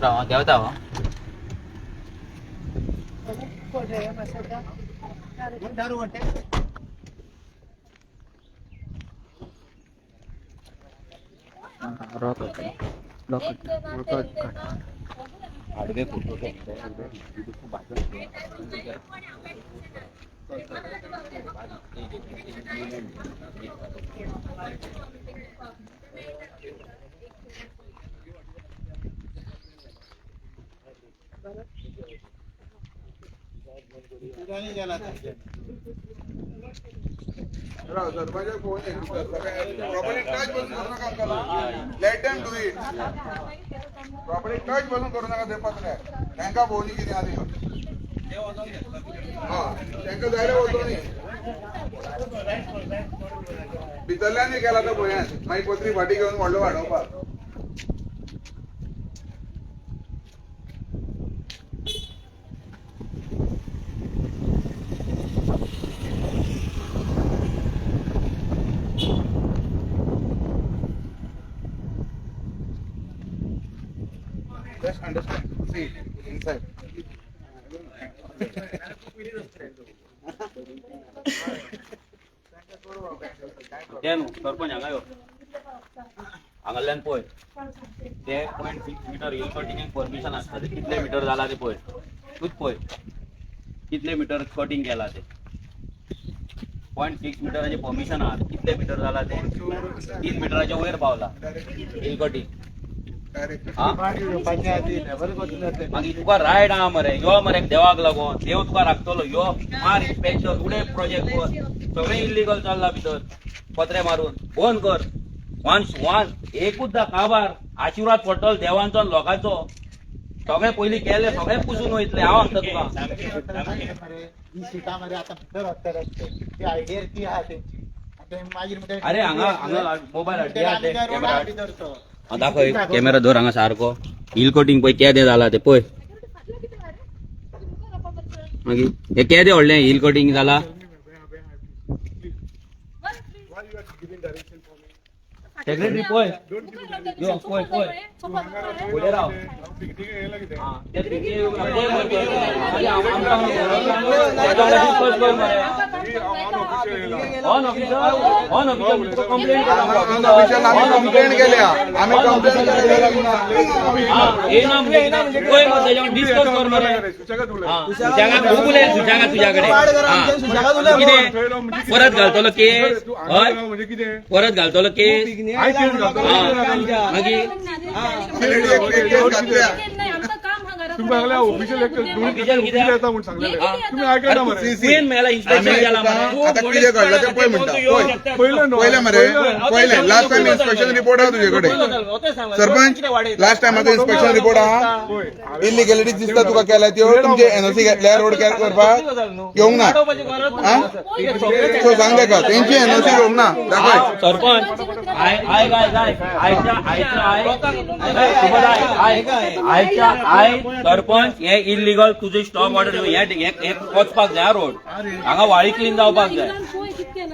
राव, हांव देंवता हो. आडवे फोटो. सरपंचाक फोन प्रॉपर्टी टच बसून करू नका आमकां. Let them do it. Property touch बसून करू नका ते पत्रे तांकां पळोवनी कितें आहा तें. हय, तांकां जायले वचोनी भितरल्यान केला तो भंयान मागीर पत्री फाटी घेवन व्हडलो वाडोवपाक. Just understand. See inside. ते न्हू सरपंच, हांगा यो. हांगाल्यान पळय, ते 0.6 meter hill कटिंगेक परमिशन आसता. ते कितले मिटर जाला ते पळय. तूच पळय कितले मिटर कटिंग केला ते. 0.6 मिटराचे परमिशन आहा. कितले मिटर जाला ते? 3 मिटराच्या वयर पावला हिल कटिंग. Direct. हा, मागीर तुका रायट आहा मरे. यो मरे, देवाक लागोन, देव तुका राखतलो. यो, मार इन्स्पेक्शन, उडय प्रोजेक्ट कर. सगळें इल्लिगल चल्ला भितर. पत्रे मारून बंद कर. वन वन एकूचदा काबार आशिर्वाद पडटलो देवांचो आनी लोकांचो. सगळें पयलीं केलें, सगळें पुसून वयतलें. हांव सांगता तुका. ही सिटा मरे आता भितर वचतले ती आयडिया ती आहा तेंची. आनी ते मागीर म्हणटा- अरे, हांगा हांगा मोबायल हाड. आमी त्या रोडा भितरचो. हा, दाखय कॅमेरा धर हांगा सारको. हिल कटिंग पळय केदें जाला ते पळय. मागीर हे केदें व्हडलें हिल कटिंग जाला. Why you are giving direction for me? Secretary, पळय, यो पळय पळय, फुडें राव. हा, ते पळय मरे. मागीर आमकां तेच्या वांगडा discuss कर मरे. ऑन ऑफिसर, ऑन ऑफिसर, तुका कंप्लेन. ऑन ऑफिशियल आमी कंप्लेन केल्या, आमी कंप्लेन केल्या. येना म्हणजे पळय मरे, तेच्या वांगडा डिस्कस कर मरे. हा, सुशेगाद खूब उलय सुशेगाद तुज्या कडेन. हा. कितें परत घालतलो केस? हय, परत घालतलो केस. हा, मागीर ऑलरेडी एक केस घातल्या. ऑफिशियल कित्याक? सी. तुवें मेला इन्स्पेक्शन केला मरे. आता कितें घडलां तें पळय म्हणटा. पळय, पळयलें मरे, पळयलें. लास्ट टायम इन्स्पेक्शन रिपोर्ट आहा तुजे कडेन सरपंच. लास्ट टायमाचो इन्स्पेक्शन रिपोर्ट आहा. इलिगॅलिटी दिसता तुका केल्या त्यो. तुमचे एनओसी घेतल्या रोड करपाक? घेवंक ना. आं, सो सांग ताका, तेंची एनओसी घेवंक ना, दाखय. सरपंच, आयक आयक आयक आयक, आयच्या आयच्या आयक, सुबोध, आयक आयक, आयच्या आयक. सरपंच, हे इलिगल तुझे स्टॉप ऑर्डर. हे हे वचपाक जाय रोड. हांगा वाळी क्लीन जावपाक जाय.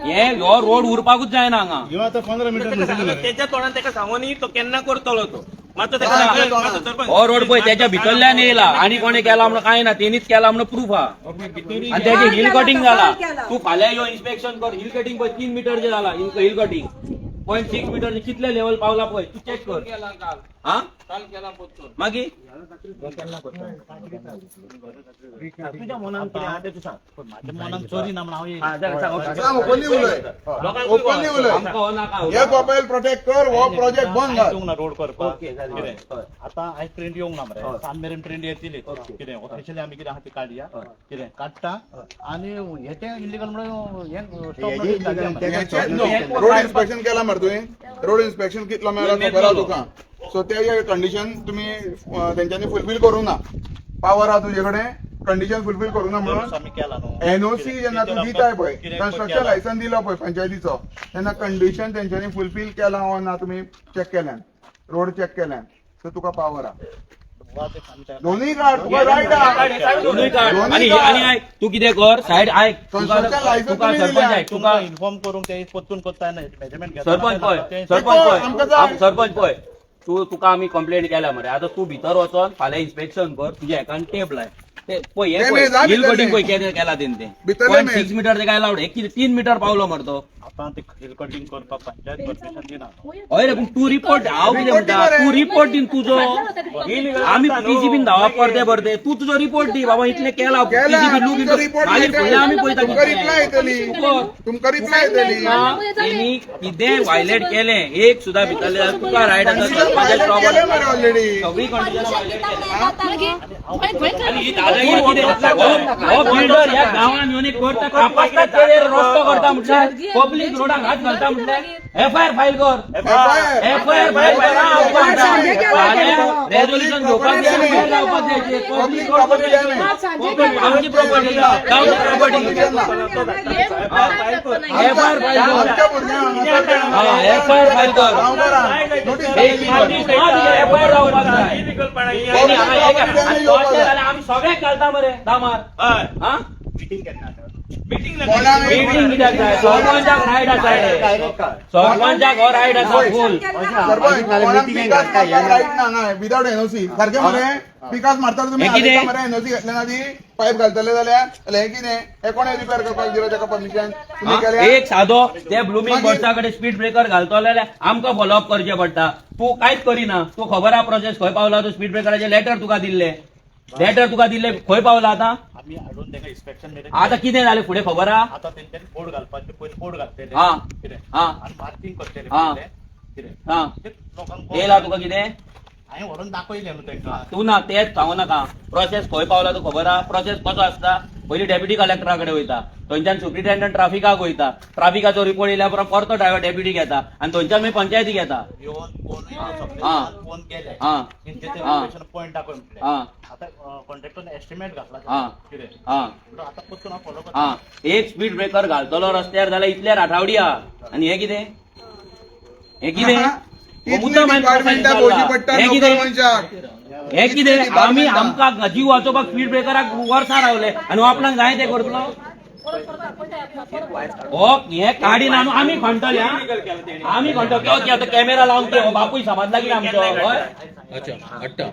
हे ह्यो रोड उरपाकूच जायना हांगा. आता 15 मिटर. तेच्या तोंडान ताका सांगून तो केन्ना करतलो तो मातसो ताका सांगलें, मातसो सरपंच. हो रोड पळय, त्याच्या भितरल्यान येयला आणि कोणी केला म्हणून काय ना, तेणीच केला म्हणून प्रूफ हा. आणि त्याचे हिल कटिंग जाला. तू फाल्यां यो, इन्स्पेक्शन कर. हिल कटिंग पळय, 3 मिटरचे जाला हिल कटिंग. 0.6 मिटर कितले लेवल पावला पळय, तू चेक कर. हा, मागीर तुझ्या मनान कितें आहा तें तूं सांग. म्हाज्या मनान चोरी ना म्हणून हांव येयला. हा, जालें, सांग. सांग, ओपनली उलय, ओपनली उलय. आमकां हो नाका. हे प्रोफायल प्रोटेक्ट कर, हो प्रोजेक्ट बंद घाल. येवंक ना रोड करपाक. ओके, जालें. कितें? हय. आतां आयज प्रिंट येवंक ना मरे. हय. सांज मेरेन प्रिंट येतली. ओके. कितें ऑफिशियली आमी कितें आहा तें काडया. हय. कितें काडटा आनी हेचें इलिगल म्हणून हें स्टॉप नोटीस घालया मरे. रोड इन्स्पेक्शन केला मरे तुवें? रोड इन्स्पेक्शन कितलो मेळ्ळा खबर आहा तुका. सो ते कंडिशन तुमी तेंच्यांनी फुलफील करूंक ना. पावर आहा तुजे कडेन, कंडिशन फुलफील करूंक ना म्हणून. आमी केला न्हू. एनओसी जेन्ना तूं दिताय पळय, कन्स्ट्रक्शन लायसन दिलो पळय पंचायतीचो, तेन्ना कंडिशन तेंच्यांनी फुलफील केला वो ना तुमी चॅक केल्यान, रोड चॅक केल्यान. सो तुका पावर आहा. दोन्ही काड, तुका रायट आहा. दोनूय काड. दोनूय आणि काड. आणि आयक, तूं कितें कर, सायड आयक तुका. Construction license तुका तुमी सरपंच दिल्या. आयक तुका. इन्फॉर्म करूंक ते परतून करता मेजरमेंट. सरपंच पळय, सरपंच आमकां पळय, जाय. सरपंच पळय. तूं तुका आमी कंप्लेंट केल्या मरे. आतां तूं भितर वचोन फाल्यां इन्स्पेक्शन कर. तुज्या हेकान टेप लाय. ते पळय, ते हे मेज हा पळय, हिल भितरलें. कटिंग पळय कितें केला तेणें तें. भितरलें पॉयंट मेज. सिक्स मिटर ते काय लावड, हे कितें 3 मिटर पावलो मरे तो. आतां ते हिल कटिंग करपाक पंचायत परमिशन दिना. हय रे, पूण तूं रिपोर्ट, हांव कितें रिपोर्ट दी म्हणटा, मरे. तूं रिपोर्ट दी तुजो. आमी पीजीबीन धांवप परते परते. तूं तुजो रिपोर्ट दी, बाबा इतलें केला. केला, पीजीबी लूक तुमचो रिपोर्ट मागीर फुडलें आमी पळयता तुमकां कितें. रिप्लाय येतली. तूं कर. तुमकां रिप्लाय येतली. तेणी कितें व्हायलेट केलें एक सुद्दां भितरलें जाल्यार तुका रायट आसा सरपंचाच्या केलें स्टॉप. मरे ऑलरेडी. सगळी कंडिशन व्हायलेट केली. आनी ही दादागिरी कितें? हो बिल्डर ह्या गांवान येवन एक करता, कापास्ताद तेजेर रस्तो करता म्हटल्यार, पब्लीक रोडाक हात घालता म्हटल्यार एफआयआर फायल कर. एफआयआर. एफआयआर फायल कर. सांजे केला तेणें. रेजोल्युशन घेवपाक जाय, FIR लावपाक जाय. Public property damage. आमची प्रॉपर्टी, गांवची प्रॉपर्टी. एफआयआर फायल कर. आमच्या भुरग्यांक हा, एफआयआर फायल कर. गांवकारांक नोटीस. एफआयआर लावपाक जाय. आनी हांगा हे काय, आनी तशें जाल्यार आमी सगळ्याक घालता मरे दामार. हा. कोणाक मिटींग कित्याक जाय? सरपंचाक रायट आसा रे. सरपंचाक हो रायट आसा फूल. सरपंच, कोणाक पिकास मारपाक रायट ना हांगा विदाउट एनओसी. सारकें मरे, पिकास मारता तुमी. हे कितें? आतां मरे एनओसी घेतले ना, ती पायप घालतले जाल्यार हे कितें? हे कोणे रिपेर करपाक दिलो ताका परमिशन तुमी हा? केल्या? एक सादो ते ब्लुमींग मागीर- बर्ड्सा कडेन स्पीड ब्रेकर घालतलो जाल्यार आमकां फॉलोअप करचें पडटा. तूं कांयच करिना. तूं खबर आहा प्रोसेस खंय पावला? तूं स्पीड ब्रेकराचें लेटर तुका दिल्लें, लेटर तुका दिल्लें, खंय पावला आतां? आमी हाडून तांकां इन्स्पेक्शन मेरेन. आतां कितें जालें फुडें खबर आहा? आतां तेंच्यांनी बोर्ड घालपाचे, पयलीं बोर्ड घालतले कितें आनी मार्किंग करतले पयलें कितें ते लोकांक. येयला तुका कितें? हांवें व्हरून दाखयलें न्हू तांकां. तूं ना तेच सांगू नाका. प्रोसेस खंय पावला तूं खबर आहा? प्रोसेस कसो आसता? पयलीं डेप्युटी कलेक्टरा कडेन वयता, थंयच्यान सुप्रिटेंडंट ट्राफिकाक वयता, ट्राफिकाचो रिपोर्ट येयल्या उपरांत परतो ड्रायव्हर डेप्युटीक येता आनी थंयच्यान मागीर पंचायतीक येता. येवन फोन सगळे फोन केले तेंचे ते पॉयंट दाखय म्हटलें. आतां कॉन्ट्रॅक्टरान एस्टिमेट घातला कितें म्हणटो आतां पसून हांव फॉलो करता. हा, एक स्पीड ब्रेकर घालतलो रस्त्यार जाल्यार इतल्या राठावडी आहा. आनी हे कितें? हे कितें? हो इतली मुद्दाम हांवें डिपार्टमेंटां प्रोसेस पळोवची पडटा हे नोकर कितें? मनशाक. हे कितें? इतली आमी डिपार्टमेंटां. आमकां जीव वाचोवपाक स्पीड ब्रेकराक वर्सां रावले आनी आपणाक जाय तें करतलो. हो हे काडीना न्हू, आमी खणटले. हा, आमी खणटले. ओके, आतां कॅमेरा लावन ते हो बापूय समजला कितें आमचो? हय. अच्छा, हाडटा.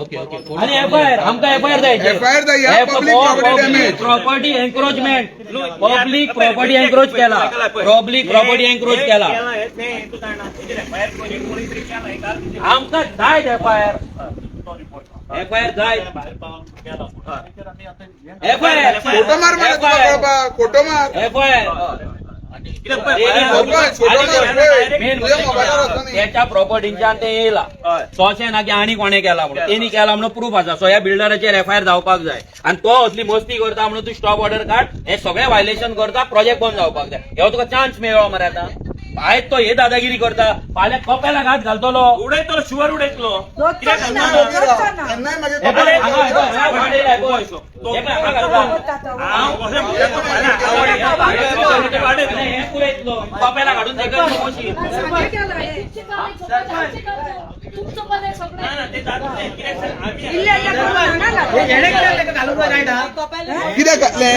ओके ओके आनी एफआयआर, आमकां एफआयआर जाय. FIR जाय, ह्या public property damage. Property encroachment, public property encroach केला, पब्लीक प्रॉपर्टी एन्क्रोच केला. आमकां जाय एफआयआर, एफआयआर जाय. भायर पावन गेला तेचेर आमी आतां हें एफआयआर. फोटो मार मरे तुका कळपाक, फोटो मार. एफआयआर. सरपंच, फोटो मार पळय. तुज्या मोबायलार आसा न्ही. त्याच्या प्रॉपर्टीच्यान ते येयला. सोशें ना की आनी कोणें केला म्हणून, तेणी केला म्हणून प्रूफ आसा. सो ह्या बिल्डराचेर एफआयआर जावपाक जाय आनी तो असली मस्ती करता म्हणून तूं स्टॉप ऑर्डर काड. हे सगळे व्हायलेशन करता, प्रोजेक्ट बंद जावपाक जाय. हो तुका चान्स मेळ्ळो मरे. आतां आयज तो हे दादागिरी करता, फाल्यां कपेलाक हात घालतलो. उडयतलो, शुवर उडयतलो. केन्नाय मागीर हे पळय, हांगा हे पळय, हांगा वाडयला, हे पळय. हे पळय, हांगा घालता. हे पुरयतलो कपेलाक हाडून तेका मशीन. तुमचं पद आहे सगळं. कित्याक घातलें?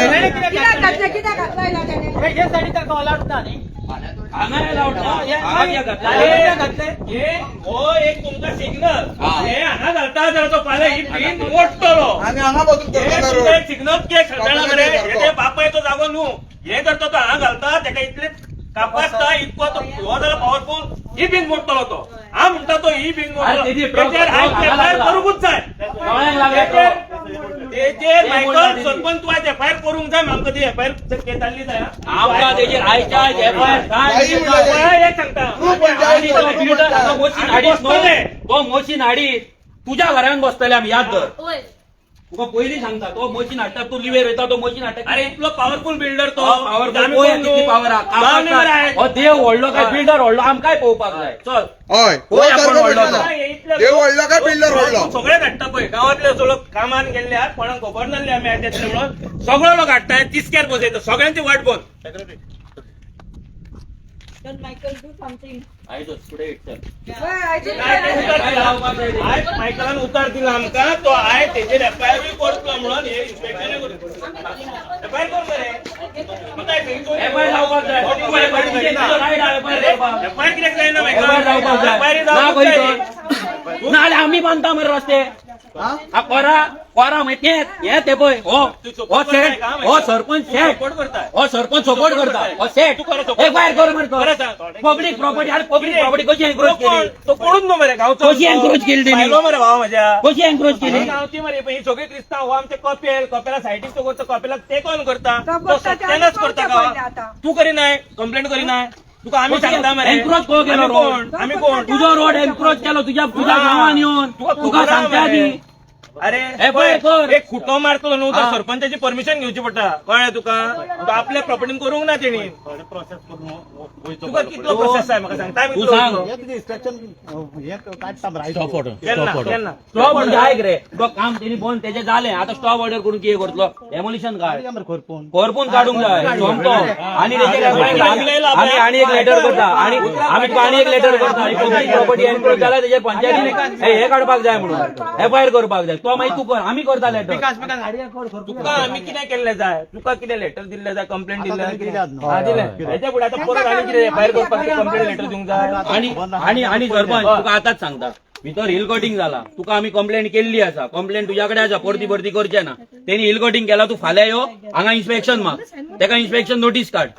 हांगा allowed ना. हांगा कित्याक घातलें? हे हो एक तुमकां सिग्नल. हा. हे हांगा घालता जाल्यार तो फाल्यां ही पिन मोडटलो. आनी हांगा बसून हे करता तुमकां रोड. एक सिग्नल कित्याक सांगता मरे? हे ते बापायचो जागो न्हू. हे जर तो हांगा घालता, तेका इतले कापासता इतको तो हो जाल्यार पावरफूल ही बीन मोडटलो तो. हांव म्हणटा तो ही बीन अरे मोडटलो. तेजी ट्रक- तेचेर आयज ट्रक एफआयआर लागला. करूंकूच जाय. दोळ्यांक लागला ट्रक. तेचेर ते मायकल मोडला तेजी. सरपंच, तूं आयज एफआयआर करूंक जाय. आमकां ती एफआयआर जाल्ली जाय. आमकां तेजेर आयच्या आयज एफआयआर बाई जाय. म्हणटा हय, एक सांगता. प्रूफ पंचायत, आनी तो प्रूफ बिल्डर हांगा पंचायत. मोशीन हाडीत न्हू, तो मोशीन हाडीत तुज्या घरान बसतले आमी, याद धर. होय. तुका पयलीं सांगता, तो मोशीन हाडटा, तूं लिवेर वयता, तो मोशीन हाडटा. अरे इतलो पावरफुल बिल्डर तो. पावर आमी पळय कोण कितली न्हू? पावर गांव न्ही मरे आहा. आयज. हो देव व्हडलो काय बिल्डर व्हडलो, आमकांय पळोवपाक जाय. चल. हय, हो पळय आपण सारको व्हडलो प्रश्न तो. ना. इतले देव व्हडलो काय बिल्डर व्हडलो? सगळे धाडटा पळय गांवांतले सगळो कामान गेल्ले आहात, कोणाक खबर नासली आमी आयज येतले म्हणून. सगळो लोक हाडटा, तिसक्यार बसयता, सगळ्यांची वाट बंद. आयजच फुडें इटचल. आयज मायकलान उतार दिला आमकां. तो आयज तेजेर एफआयआर करतलो म्हणून हे इन्स्पेक्शन एफआयआर कर मरे. एफआयआर लावपाक जाय. तूं FIR तुजें तुजो रायट आहा FIR लावपाक. एफआयआर कित्याक जायना? एफआयआर लावपाक जाय. एफआयआर ना जावपाक खंय जाय. तर. नाजाल्यार आमी बांदता मरे रस्ते. हा कोरा कोरा मागीर तें हें ते पळय, हो हो सेट, हो सरपंच सेट, सपोर्ट करता. हो सरपंच सपोर्ट करता, हो सेट. तू खरो support एक भायर कर मरे. खरें सांग. पब्लीक प्रॉपर्टी, अरे पब्लीक प्रॉपर्टी कशी तो एन्क्रोच कोण? केली? तो कोणूच न्हू मरे गांवचो. कशी एन्क्रोच केली तेणी? भायलो मरे भावा म्हज्या. कशी एन्क्रोच केली? गांवची मरे ही सगळी क्रिस्तांव. हो आमचे कपेल, कपेला सायडीक तो करता, कपेलाक ते कोण करता? तो तो करता ते सत्यानाश आमी करता पळोवचें गांवाक. पडलें आतां. तूं करिनाय, कंप्लेंट करिनाय, तुका आमी कशी सांगता मरे. एन्क्रोच कोण केलो आमी रोड? कोण? आमी कोण? तुजो रोड एन्क्रोच केलो तुज्या तुज्या गांवान येवन तुका तुका खबर आहा सांगच्या मरे. आदी. अरे हे पळय, कर. एक खुटो मारतलो न्हू तर हा. सरपंचाची परमिशन घेवची पडटा, कळ्ळें तुका? तूं आपल्या प्रॉपर्टीन करूंक ना तेणी. थोडे प्रोसेस करून वयचो. तुका कितलो प्रोसेस आहे म्हाका सांग, टायम तूं कितलो सांग. वयतलो? हे कितें इन्स्ट्रक्शन हे काडटा मरे. स्टॉप ऑर्डर, केन्ना स्टॉप ऑर्डर. केन्ना? स्टॉप म्हणजे आयक रे, तो काम तेणी बंद तेजें जालें, आतां स्टॉप ऑर्डर करून कितें करतलो? डेमोलिशन काड, मरे खरपून. कोरपून काडूंक जाय सोमतो. आनी तेजेर आमी आमी आनी एक लेटर करता, आनी आमी तुका आनी एक लेटर करता. पब्लीक प्रॉपर्टी एन्क्रोच जाला, तेजेर पंचायतीन हे काडपाक जाय म्हणून एफआयआर करपाक जाय. तो मागीर तूं कर, आमी करता लेटर. तुका आमी कितें केल्लें जाय? तुका कितें लेटर दिल्लें जाय, कंप्लेंट दिल्लें आता जाय? दिल्यात न्हू. हा, दिलें. हेच्या फुडें आतां परत आनी कितें एफआयआर करपाक कंप्लेंट लेटर दिवंक जाय? आनी आनी आनी सरपंच, तुका आतांच सांगता, भितर हिल कटिंग जाला, तुका आमी कंप्लेंट केल्ली आसा, कंप्लेंट तुज्या कडेन आसा, परती परती करचें ना. तेणी हिल कटिंग केला, तूं फाल्यां यो हांगा, इन्स्पेक्शन माग तेका, इन्स्पेक्शन नोटीस काड.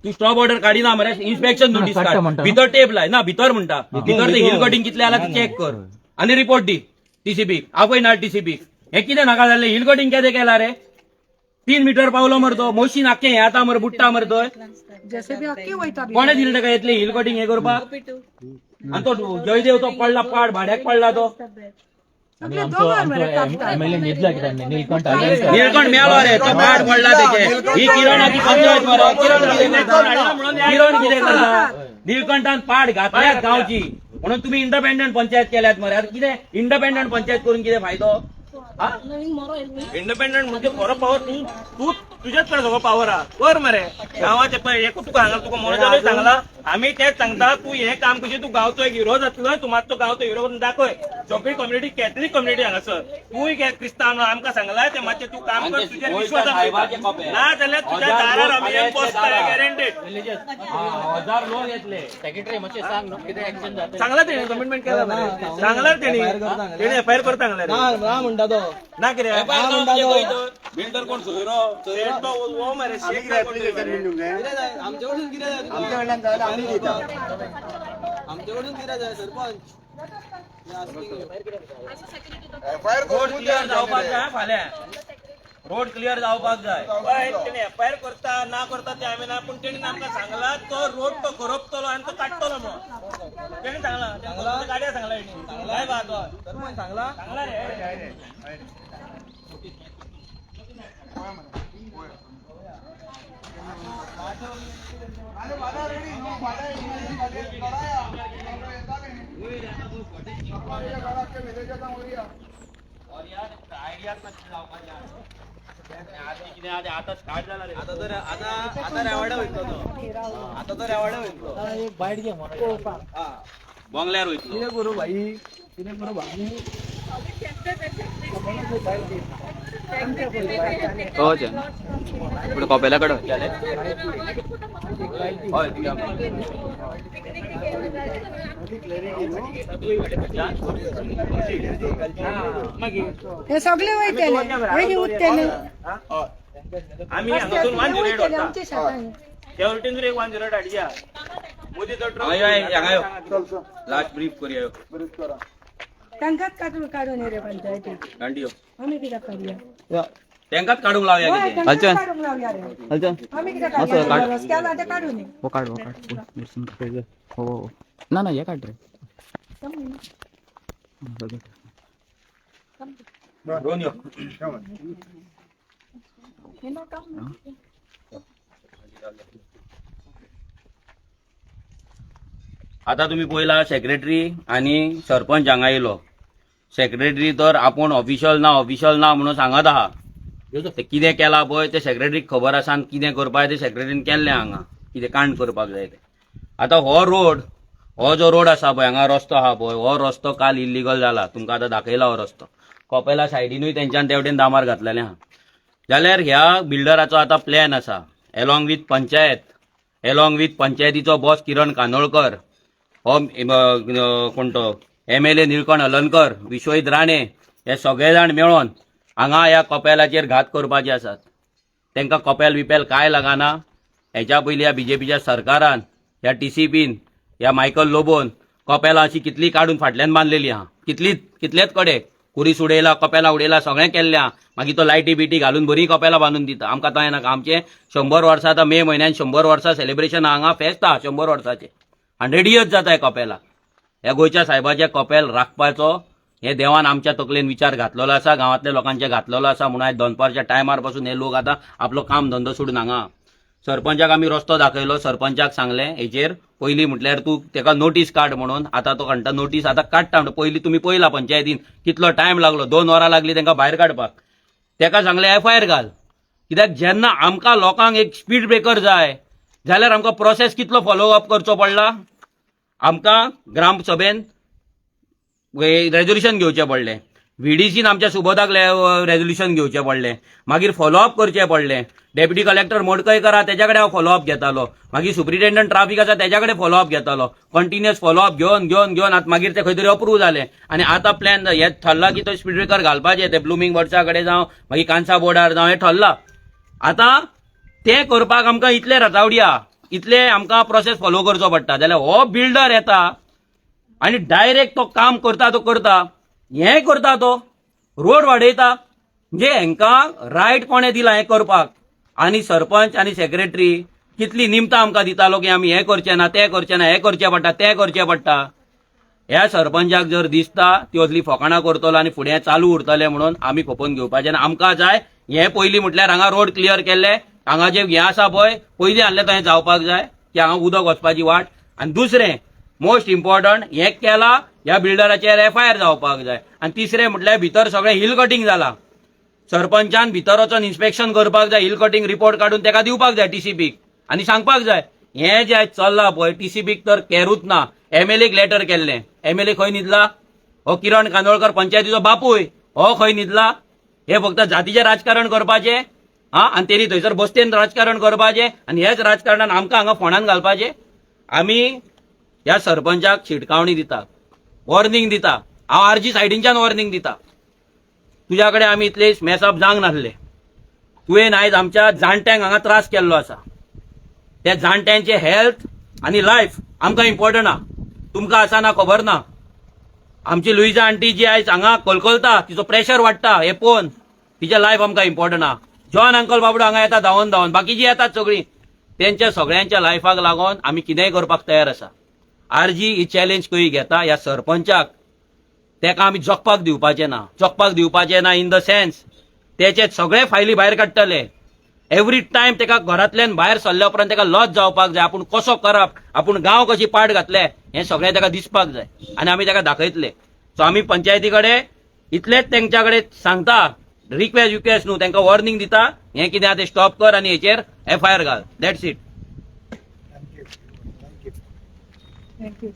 तूं स्टॉप ऑर्डर काडिना मरे, इन्स्पेक्शन नोटीस काड, भितर टेप लाय. ना भितर म्हणटा, भितर ते हिल कटिंग कितले आला ते चॅक कर आनी रिपोर्ट दी टीसीपी. आपय ना टीसीपी. हे कितें नाका जाल्लें? हिल कटिंग केदें केला रे? 3 मिटर पावलो मरे तो, मोशीन आख्खें हें आतां मरे, बुडटा मरे थंय. जेसीबी अख्खी वयता. कोणें दिलें ताका इतलें हिल कटिंग हें करपाक? आनी तो जयदेव तो पडला पाड, भाड्याक पडला तो. सगळे दोगर मरे कापतात. एमएलए न्हिदला कित्याक? निलकंठ आलेकर. निळकंठ मेलो रे, तो पाड पडला तेचे. ही किरणाची पंचायत मरे. किरण कितें करता? किरण कितें करता? निळकंठान पाड घातल्यात गांवची म्हणून तुम्ही इंडिपेंडंट पंचायत केल्यात मरे. आता कितें इंडिपेंडंट पंचायत करून कितें फायदो? हा? इंडिपेंडंट म्हणजे खरो पावर तूं तूं तुज्याच कडेन सगळो पावर आहा, कर मरे गांवाचे. पळय, एकूच तुका हांगा तुका मनोजानूय सांगला, आमी तेच सांगता, तूं हें काम कशें, तूं गांवचो एक हिरो जातलो. तूं मातसो गांवचो हिरो करून दाखय. सगळी कम्युनिटी, कॅथलीक कम्युनिटी हांगासर, तूंय क्रिस्तांव, आमकां सांगला तें. मातशें तूं काम कर, तुजेर विश्वास साहेबाचे आसा. कपे. ना जाल्यार तुज्या हजार दारार लोक आमी येवन बसता, गॅरंटेड. हा, हजार लोक येतले. सेक्रेटरी मातशें सांग न्हू कितें एक्शन जाता. सांगला तेणी, कमिटमेंट केला मरे. सांगला तेणी, तेणी एफआयआर करता सांगला रे. ना म्हणटा तो. ना कितें बिल्डर कोण सोयरो? शेट तो हो मरे, शेट ना कोण तरी मरे. आमचे कडसून कितें जाय तुका? आमचे कडल्यान जाय आमी दिता. आमचे कडसून कितें जाय सरपंच? एफआयआर रोड क्लिअर जावपाक जाय फाल्यां, रोड क्लिअर जावपाक जाय. पळय, तेणी एफआयआर करता ना करता ते आमी ना, पूण तेणी आमकां सांगला तो रोड तो खरोपतलो आनी तो काडटलो म्हणून तेणी सांगला. तेणी गाडया सांगला तेणी. काय बा तो सरपंच सांगला. सांगला रे. आता स्टार्ट जाला रे. आता तर आता आता रेवाडा वयतलो तो. आता तो रेवाडा वयतलो. बंगल्यार वयतलो. कितें करूं भाई, कितें करूं भाई? कपेला कडेन. हय, तुज्या. हे सगळे वयतले, हे उरतले. आमी हांगासून 108 वयतले वता. आमच्या शेतांनी. त्या वटेन एक 108 हाडया मोदी तो ट्रक. हांगा यो, हांगा यो. लास्ट ब्रीफ करूया यो. तांकांच काडून काडून हे रे पंचायती. गांडी यो. आमी कित्याक काडया? तेंकाच काडूंक लावया हय, कितें. तांकांच काडूंक लावया रे. आमी कित्याक काडया? रस्त्यार आतां काडून हो काड, हो काड, मिरसून काड. हो हो, ना ना, हे काड रे. दोन यो. आता तुम्ही पळयला, सेक्रेटरी आनी सरपंच हांगा येयलो. सेक्रेटरी तर आपूण ऑफिशियल ना, ऑफिशियल ना म्हणून सांगत आहा. ते कितें केलां पळय ते सेक्रेटरीक खबर आसा, आनी कितें करपाक तें सेक्रेटरीन केल्लें हांगा, कितें कांड करपाक जाय तें. आतां हो रोड, हो जो रोड आसा पळय हांगा, रस्तो आहा पळय, हो रस्तो काल इल्लिगल जाला. तुमकां आतां दाखयला हो रस्तो. कपेला सायडीनूय तेंच्यान तेवटेन दामार घातलेले आहा. जाल्यार ह्या बिल्डराचो आतां प्लॅन आसा, along with panchayat, along with पंचायतीचो बॉस किरण कानोळकर, हो कोण तो एमएलए निळकंठ हलनकर, विश्वजीत राणे हे सगळे जाण मेळोन हांगा ह्या कपेलाचेर घात करपाचे आसात. तांकां कपेल बिपेल कांय लागना. हेच्या पयलीं ह्या बीजेपीच्या सरकारान, ह्या टीसीपीन, ह्या मायकल लोबोन कपेलां अशी कितली काडून फाटल्यान बांदलेली आहा, कितली कितलेच कडेन कुरीस उडयला, कपेलां उडयला, सगळें केल्लें आहा. मागीर तो लायटी बिटी घालून बरी कपेलां बांदून दिता. आमकां तशें नाका. आमचें 100 वर्सां, आतां मे म्हयन्यान 100 वर्सां सेलिब्रेशन हांगा फेस्त आहा 100 वर्साचें. 100 इयर्स जाता हे कपेलाक. ह्या गोंयच्या सायबाचें कपेल राखपाचो हे देवान आमच्या तकलेन विचार घातलेलो आसा, गांवांतल्या लोकांचे घातलेलो आसा. म्हणून आयज दनपारच्या टायमार पासून हे लोक आतां आपलो काम धंदो सोडून हांगा. सरपंचाक आमी रस्तो दाखयलो. सरपंचाक सांगलें, हेचेर पयलीं म्हटल्यार तूं तेका नोटीस काड म्हणून. आतां तो म्हणटा नोटीस आतां काडटा म्हणटा. पयलीं तुमी पयला पंचायतीन कितलो टायम लागलो, 2 वरां लागली तांकां भायर काडपाक. तेका सांगलें एफआयआर घाल, कित्याक जेन्ना आमकां लोकांक एक स्पीड ब्रेकर जाय जाल्यार आमकां प्रोसेस कितलो फॉलो अप करचो पडला. आमकां ग्रामसभेन रेजोल्युशन घेवचें पडलें, व्हीडीसीन आमच्या सुबोधाक रेजोल्युशन घेवचें पडलें, मागीर फॉलोअप करचें पडलें. डेप्युटी कलेक्टर मडकयकर आहा, तेच्या कडेन हांव फॉलोअप घेतालो. मागीर सुप्रिटेंडंट ट्राफीक आसा, तेच्या कडेन फॉलोअप घेतालो. कंटिन्युअस फॉलोअप घेवन घेवन घेवन आतां मागीर ते खंय तरी अप्रूव जालें आनी आतां प्लॅन हे ठरला की तो स्पीड ब्रेकर घालपाचे, ते ब्लुमींग बर्ड्सा कडेन जावं, मागीर कांसा बोर्डार जावं, हें ठरलां. आतां तें करपाक आमकां इतले रतावडिया, इतले आमकां प्रोसेस फॉलो करचो पडटा. जाल्यार हो बिल्डर येता आनी डायरेक्ट तो काम करता, तो करता, हें करता, तो रोड वाडयता. म्हणजे हेंकां रायट कोणें दिला हें करपाक? आनी सरपंच आनी सेक्रेटरी कितली निमतां आमकां दितालो की आमी हें करचें ना, तें करचें ना, हें करचें पडटा, तें करचें पडटा. ह्या सरपंचाक जर दिसता ती असली फकाणां करतलो आनी फुडें चालू उरतलें म्हणून, आमी खपोवन घेवपाचें आनी आमकां जाय हें पयलीं म्हटल्यार हांगा रोड क्लियर केल्ले, हांगा जे हें आसा पळय, पयलीं आहलें थंय जावपाक जाय की हांगा उदक वचपाची वाट. आनी दुसरें मोस्ट इम्पॉर्टंट, हें केलां ह्या बिल्डराचेर एफआयआर जावपाक जाय. आनी तिसरें म्हटल्यार भितर सगळें हिल कटिंग जाला. सरपंचान भितर वचोन इन्स्पेक्शन करपाक जाय, हिल कटिंग रिपोर्ट काडून तेका दिवपाक जाय टीसीपीक आनी सांगपाक जाय हें जें आयज चल्लां पळय, टीसीपीक तर कॅरूच ना. एमएलएक लेटर केल्लें, एमएलए खंय न्हिदला? हो किरण कांदोळकर पंचायतीचो बापूय, हो खंय न्हिदला? हे फक्त जातीचें राजकारण करपाचें हा आनी तेणी थंयसर बसतेन राजकारण करपाचें आनी हेच राजकारणान आमकां हांगा फोंडान घालपाचें. आमी ह्या सरपंचाक शिटकावणी दिता, वॉर्निंग दिता. हांव आरजी सायडीनच्यान वॉर्निंग दिता. तुज्या कडेन आमी इतले मेसअप जावंक नासले. तुवें आयज आमच्या जाणट्यांक हांगा त्रास केल्लो आसा. त्या जाणट्यांचे हेल्थ आनी लायफ आमकां इम्पॉर्टंट आहा, तुमकां आसा ना खबर ना. आमची लुईजा आंटी जी आयज हांगा कलकलता, तिचो प्रेशर वाडटा हे पळोवन, तिचें लायफ आमकां इम्पॉर्टंट आहा. जॉन अंकल बाबडो हांगा येता धांवन धांवन, बाकीची येतात सगळीं, तेंच्या सगळ्यांच्या लायफाक लागून आमी कितेंय करपाक तयार आसा. आरजी ही चॅलेंज खंय घेता, ह्या सरपंचाक तेका आमी जगपाक दिवपाचें ना. जगपाक दिवपाचें ना इन the sense, तेचे सगळे फायली भायर काडटले. एवरी टायम तेका घरांतल्यान भायर सरल्या उपरांत तेका लज जावपाक जाय. आपूण कसो करप, आपूण गांव कशी पाट घातले, हें सगळें तेका दिसपाक जाय आनी आमी तेका दाखयतले. सो आमी पंचायती कडेन इतलेच तेंच्या कडेन सांगता, रिक्वेस्ट विक्वेस्ट न्हू, तेंकां वॉर्निंग दिता, हें कितें आहा तें स्टॉप कर आनी हेचेर एफआयआर घाल. That's it. Thank you.